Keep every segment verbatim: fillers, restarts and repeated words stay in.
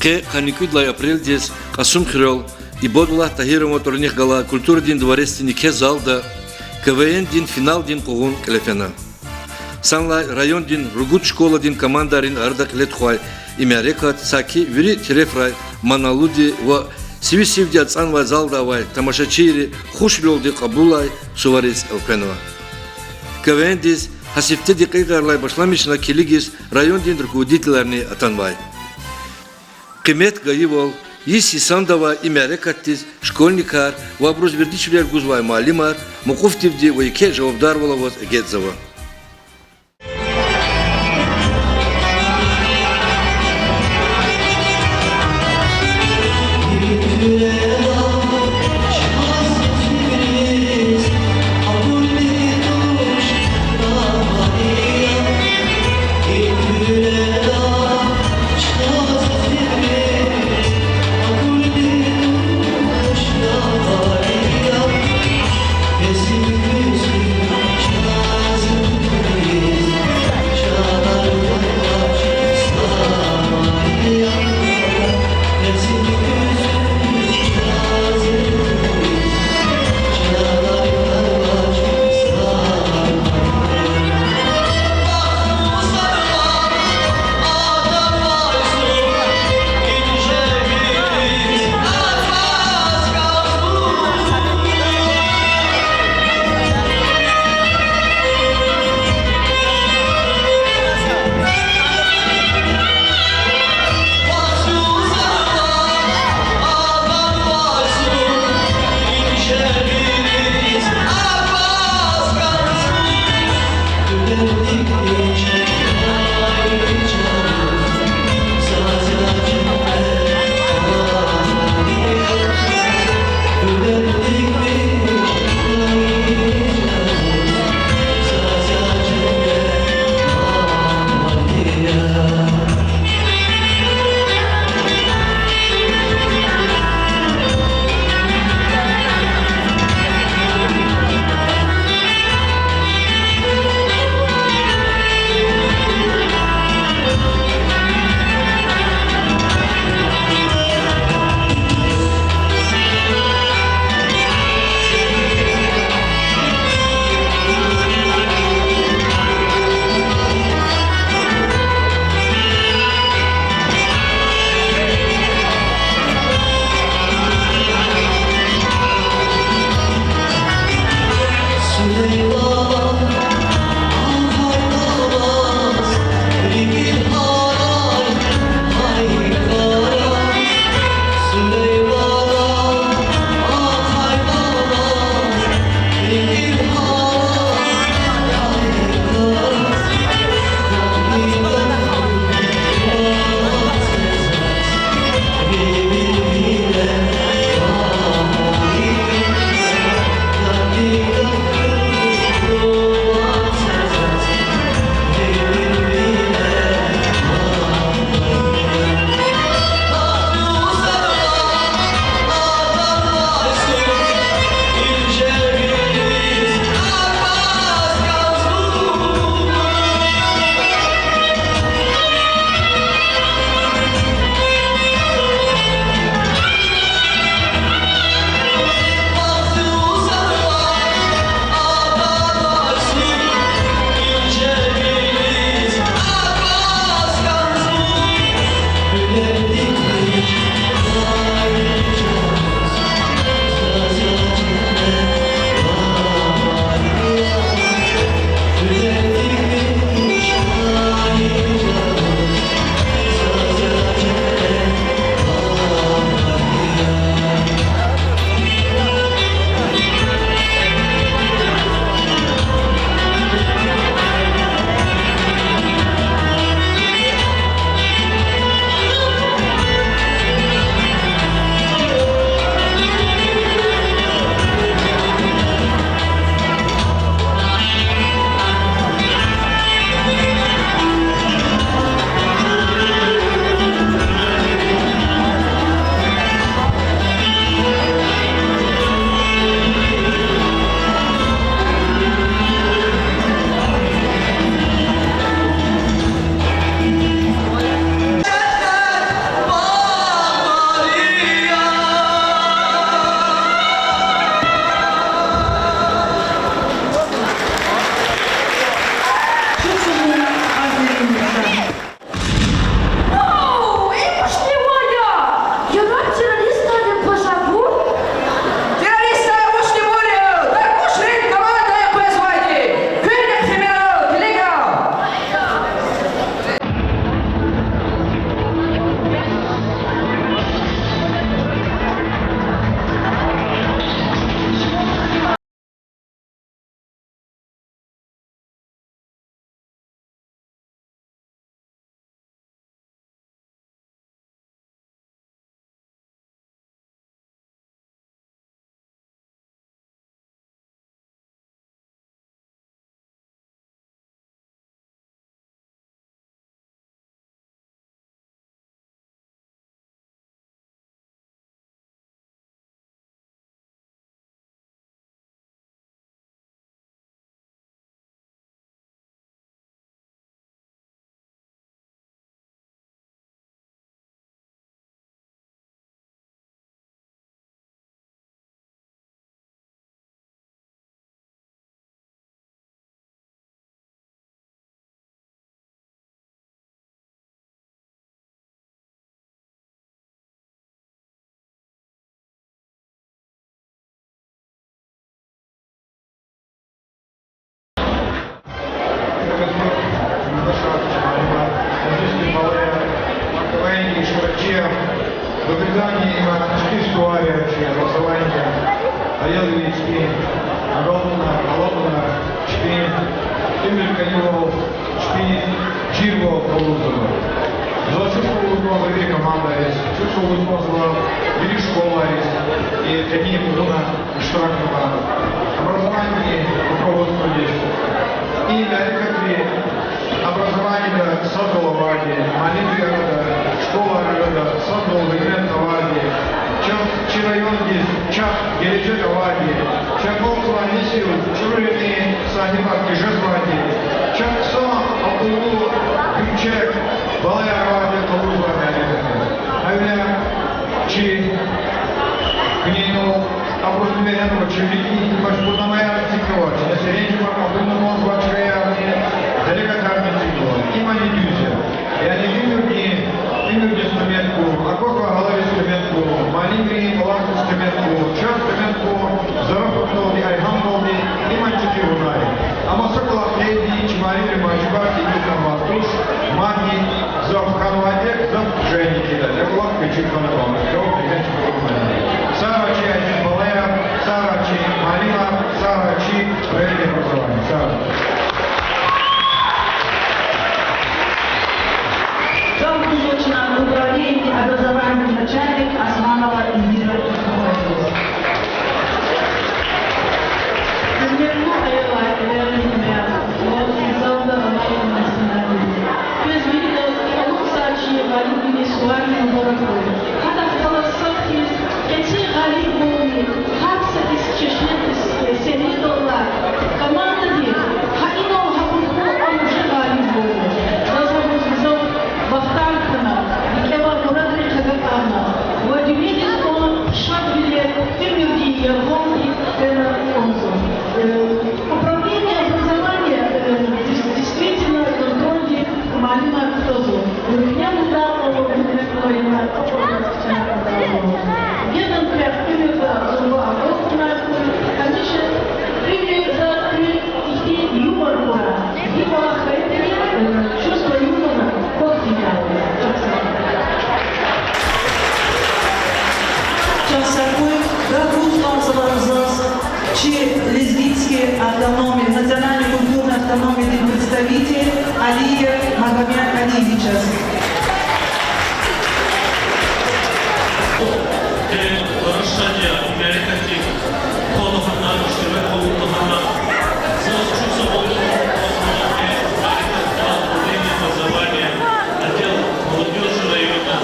Къе къанни кӀуьд лагьай апрелдиз Кьасумхуьрел Ибадуллагь Тагьирован тӀварунихъ галай культурадин дворецдин еке залда КВН-дин финалдин къугъун кьиле фена. Санлай райондин ругуд школадин командайрин арада кьиле тухвай и мярекат саки вири терефрай маналуди ва сиви-сивди ацӀанвай залда авай тамашачийри хушвилелди кьабулай сувариз элкъвенва. КВН-диз гьа сифте декьикьайрилай башламишна килигиз райондин руководителарни атанвай. Къимет гайивал, йис йисанда авай и мярекатдиз школьникар ва абуруз вердишвилер гузвай муаллимар мукьуфдивди ва еке жавабдарвал аваз эгечӀзава. Ишбаркчияр, Дагъустандин ва Чечен суварияр чи образованидин аялри чпин агалкьунар, алакьунар, чпин уьмуьр кӀанивал, чпин чирвал къалурзава. Заз чухсагъул лугьузва вири командариз, чухсагъул лугьузва вири школайриз, и къенин къугъунар иштиракнава образованидин руководстводиз. И мярекатри образованида садвал авайди, муаллимрин арада, школайрин арада садвал, гьуьрмет авайди, чахъ чи райондиз чахъ гележег авайди, чахъ халкьдин несил чӀуру рикӀин сагьибар тежезвайди, чахъ хъсан, акьуллу, гуьрчег балаяр авайди къалурзавай мярекат я. Гьавиляй чи куьнин абуруз вегьенва чи вилик и машгьурнамаяр эцигнава, чна серенжемар, абуру нумаз ва чкаярни, гьерекатарни эцигнава. Имни дуьз я. Яни уьмуьрдин, уьмуьрдиз къимет гун, аквазвай гьалариз къимет гун, муаллимрин кӀвалахдиз къимет гун, чаз къимет гун, зарафатдалди, айгьамдалди, имни чӀехи вуна я. Амма са кӀвалах къейдди, чи муаллимрин важибар тӀимил хьанвайди туш, мадни гзаф хьанвайди, гзаф жени кида, я кӀвалах квачир хьана кӀанда, жаваб дегенш кутурмани. Сагърай чи азиз балаяр, сагърай чи муаллимар, сагърай чи проект образования. Сагърай. Гаф гузва чна управлениедин образованиядин начальник Османова Эльвира Мухаммадовадиз. Гьуьрметлу аялар, аялар, ва залда авай инсанар. Квез виридаз алукьзавай чи гъалибвилин суварни мубарак хьуй. Гьадахъ галаз сад хьиз, кьетӀен гъалибвални, гьар са хьиз чешне, э, сегьнедал алай командади, гьа инал гьабурухъ ам уже гъалибвалда. Заз абуруз гзаф бахтар хьана, рикӀе авай мурадрихъ агакьарна ва дуьньядиз кьван шадвилер уьмуьрдин яргъалди фена кӀанзава. Э, управление образования, э, дес-, действительно контрольдик муаллимар кутазва. Рухнянда алу муаллимар кутазва. Генани квехъ уьмуьрда зурба акъатна, гьамиша уьмуьрда куь ихьтин юмор хьурай. Гьикьван хайи, э, чувство юмора квахьна. Чан сагъ хьуй, гаф гуз кӀанзава заз чи лезгинский автономия, национальный культурный автономиядин представитель Алиев Магомед Алиевичаз. Э, рушад я, мярекатдик кьван лагьана, иштирак авур лагьана. Заз чухсагъул лугьузва, э, мярекатдин управление образования, отдел молодёжи района,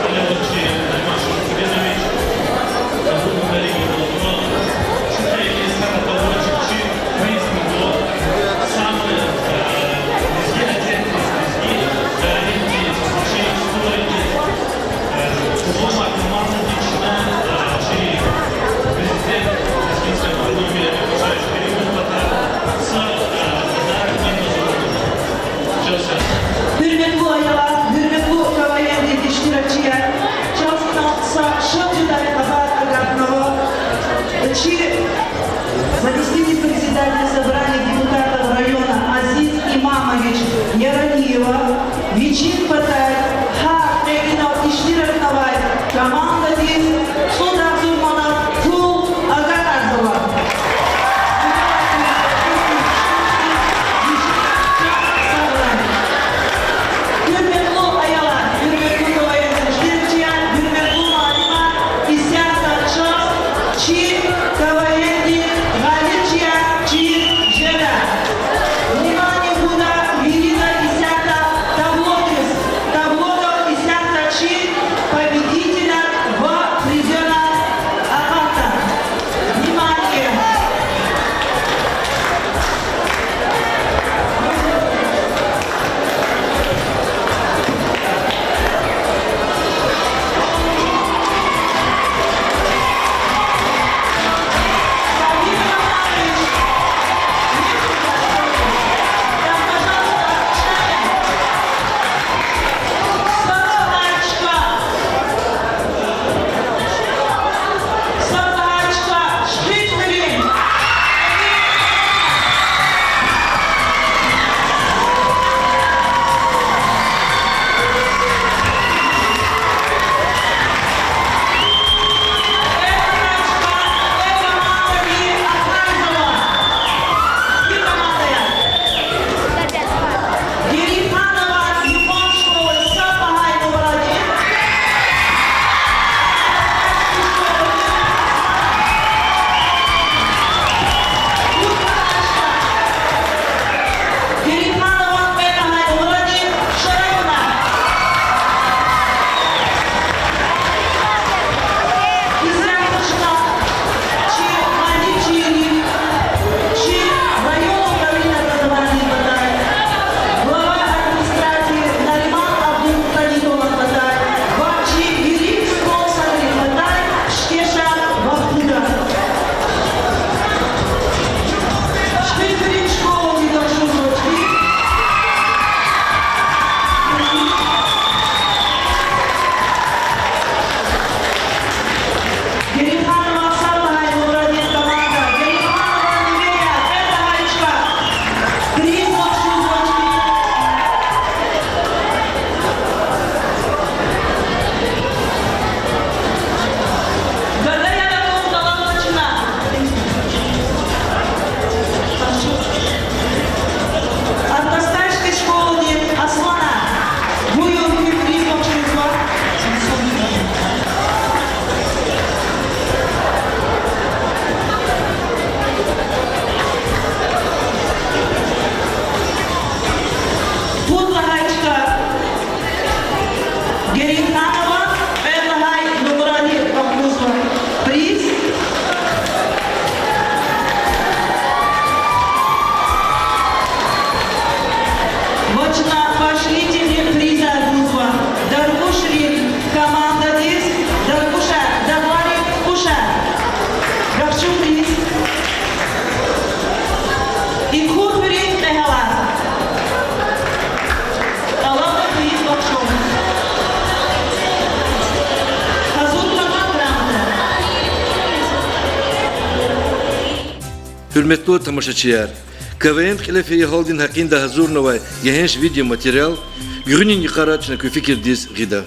Алиев Нариман Шамсудинович, Абу Карим Абдуллаев, чухсагъул лугьузва, чи приз гузва, самый, э, лезги отец, лезги, э, Гьанава кьвед лагьай нумрани вахкузва приз. Ва чна поощрительный призар гузва Даргушрин командадиз, Даргуша, Дагъварин кукӀушар. Гахчу приз. Икур хуьруьн кьегьалар. ТӀалаб хуьруьз вахчур. Гьазурнава грамота. Гьуьрметлу тамашачияр! КВН кьиле фейи гьалдин гьакъинда гьазурнавай гегьенш видеоматериал гуьгъуьнин йикъара чна куь фикирдиз гъида.